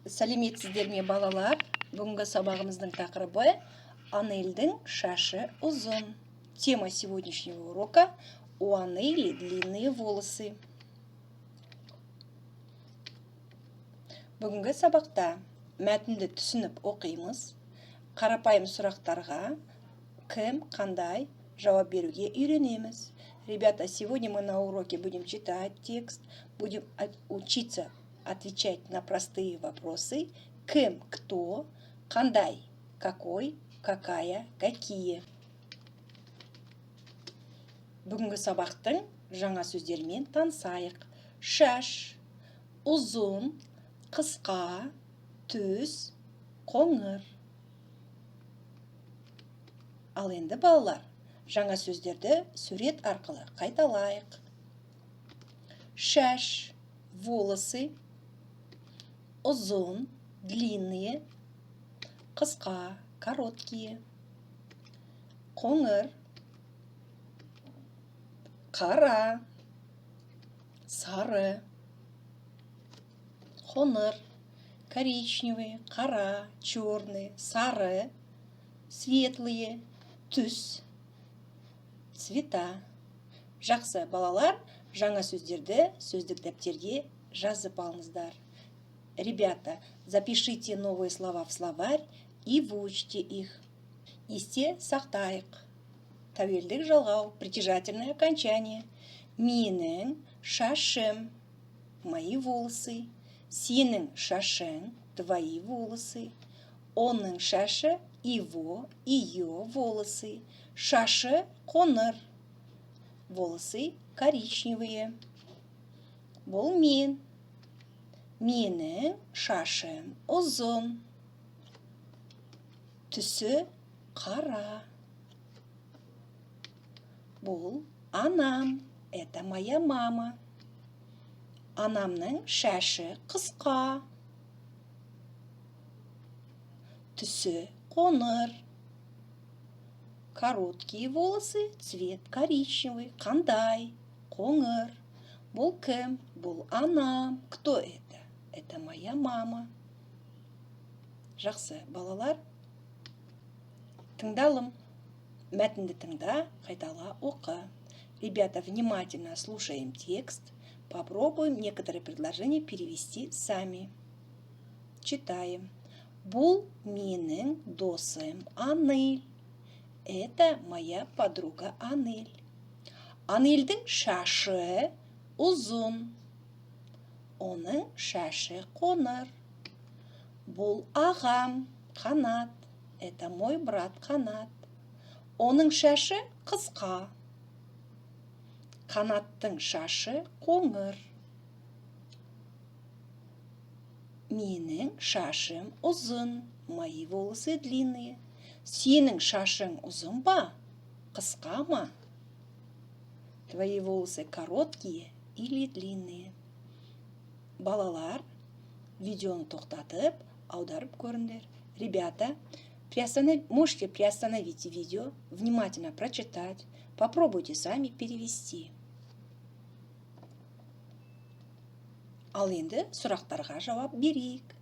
Сәлеметсіздер ме, балалар? Бүгінгі сабағымыздың тақырыбы: Анельдің шашы ұзын. Тема сегодняшнего урока: у Анели длинные волосы. Бүгінгі сабақта мәтінді түсініп оқимыз, қарапайым сұрақтарға кім, қандай жауап беруге үйренеміз. Ребята, сегодня мы на уроке будем читать текст, будем учиться отвечать на простые вопросы: кім, кто, қандай, какой, какая, какие. Бүгінгі сабақтың жаңа сөздерімен танысайық. Шаш, ұзын, қысқа, түс, қоңыр. Ал енді, балалар, жаңа сөздерді сурет арқылы қайталайық. Шаш, волосы, ұзын, длинные, қысқа, короткие, қоңыр, қара, сары, қоңыр, коричневый, қара, черный, сары, светлые, түс, цвета. Жақсы, балалар, жаңа сөздерді сөздік дәптерге жазып алыңыздар. Ребята, запишите новые слова в словарь и выучите их. Есте сақтайық. Тәуелдік жалғау, притяжательное окончание. Менің шашым, мои волосы. Сенің шашың, твои волосы. Оның шашы, его, ее волосы. Шашы қоңыр. Волосы коричневые. Бұл мен. Менің шашым ұзын. Түсі қара. Бұл анам. Это моя мама. Анамның шашы қысқа. Түсі қоңыр. Короткие волосы, цвет коричневый. Қандай? Қоңыр. Бұл кім? Бұл анам. Кто это? Это моя мама. Жақсы, балалар. Тыңдалым. Мәтінді тыңда, қайтала оқы. Ребята, внимательно слушаем текст. Попробуем некоторые предложения перевести сами. Читаем. Бұл менің досым Анель. Это моя подруга Анель. Анельдің шашы ұзын. Оның шашы қоңыр. Бұл ағам Қанат. Это мой брат Қанат. Оның шашы қысқа. Қанаттың шашы қоңыр. Менің шашым ұзын. Мои волосы длинные. Сенің шашың ұзын ба? Қысқа ма? Твои волосы короткие или длинные? Балалар, видеоны тоқтатып, аударып көріңдер. Ребята, можете приостановить видео, внимательно прочитать, попробуйте сами перевести. Ал енді сұрақтарға жауап берейік.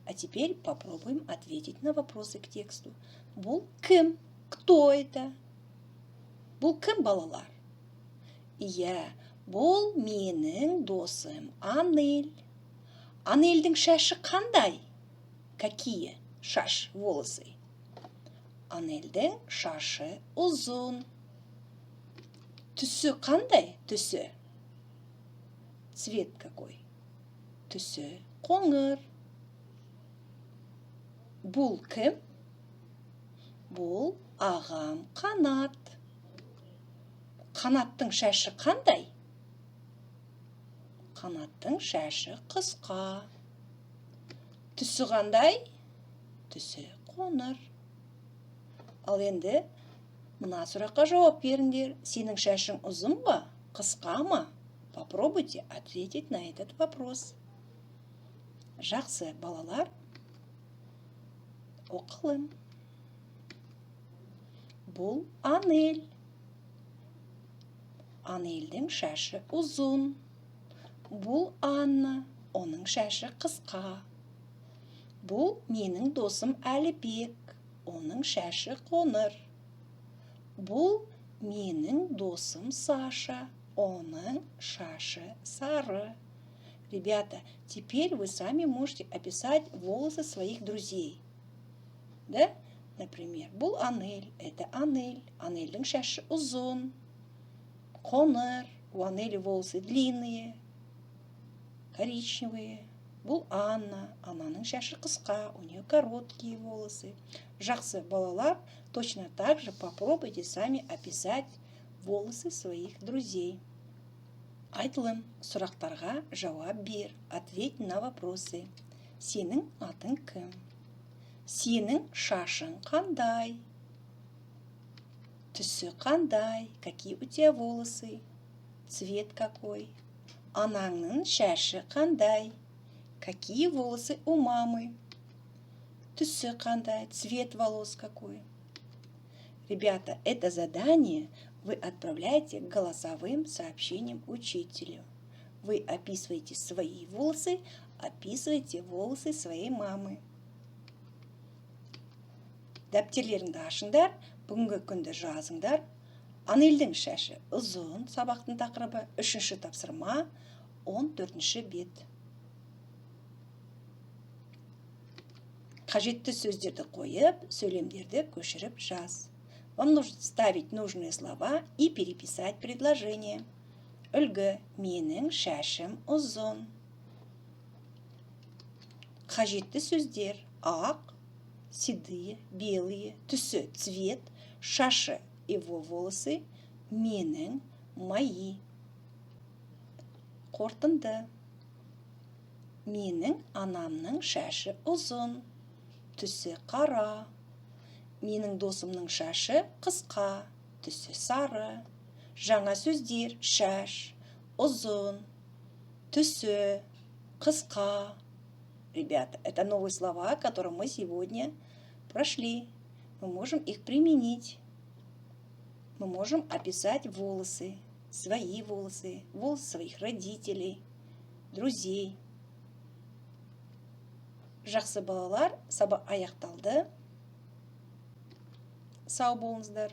А теперь попробуем ответить на вопросы к тексту. Бұл кім? Кто это? Бұл кім, балалар? Иә, бұл менің досым Анель. Анельдің шашы қандай? Какие? Шаш, волосы. Анельдің шашы ұзын. Түсі қандай? Түсі. Цвет какой? Түсі қоңыр. Бұл кім? Бұл ағам Қанат. Қанаттың шашы қандай? Қанаттың шашы қысқа. Түсі қандай? Түсі қоңыр. Ал енді мына сұраққа жауап беріңдер. Сенің шашың ұзын ба, қысқа ма? Попробуйте ответить на этот вопрос. Жақсы, балалар. Оқылым. Бұл Анель. Анельдің шашы ұзын. Бұл Анна. Оның шашы қысқа. Бұл менің досым Әлібек, оның шашы қоңыр. Бұл менің досым Саша, оның шашы сары. Ребята, теперь вы сами можете описать волосы своих друзей. Да? Например, бұл Анель, это Анель. Анельдің шашы ұзын, қоңыр. У Анели волосы длинные, коричневые. Бұл Анна, Аннаның шашы қысқа, у нее короткие волосы. Жақсы, балалар, точно так же попробуйте сами описать волосы своих друзей. Айтылым, сұрақтарға жауап бер. Ответь на вопросы. Сенің атың кім? Сенің шашың қандай? Түсі қандай? Какие у тебя волосы? Цвет какой? Анаңның шашы қандай? Какие волосы у мамы? Түсі қандай? Цвет волос какой? Ребята, это задание вы отправляете голосовым сообщением учителю. Вы описываете свои волосы, описываете волосы своей мамы. Дәптерлеріңді ашыңдар, бүгінгі күнді жазыңдар. Анельдің шашы ұзын сабақтың тақырыбы, үшінші тапсырма, 14 бет. Қажетті сөздерді қойып, сөйлемдерді көшіріп жаз. Вам нужно вставить нужные слова и переписать предложение. Үлгі: менің шашым ұзын. Қажетті сөздер: ақ, седые, белые, түсі, цвет, шашы, его волосы, менің, мои. Қорытынды. Менің анамның шашы ұзын, түсі қара. Менің досымның шашы қысқа, түсі сары. Жаңа сөздер: шаш, ұзын, түсі, қысқа. Ребята, это новые слова, которые мы сегодня прошли. Мы можем их применить. Мы можем описать волосы, свои волосы, волосы своих родителей, друзей. Жақсы, балалар, сабақ аяқталды. Сау болыңыздар.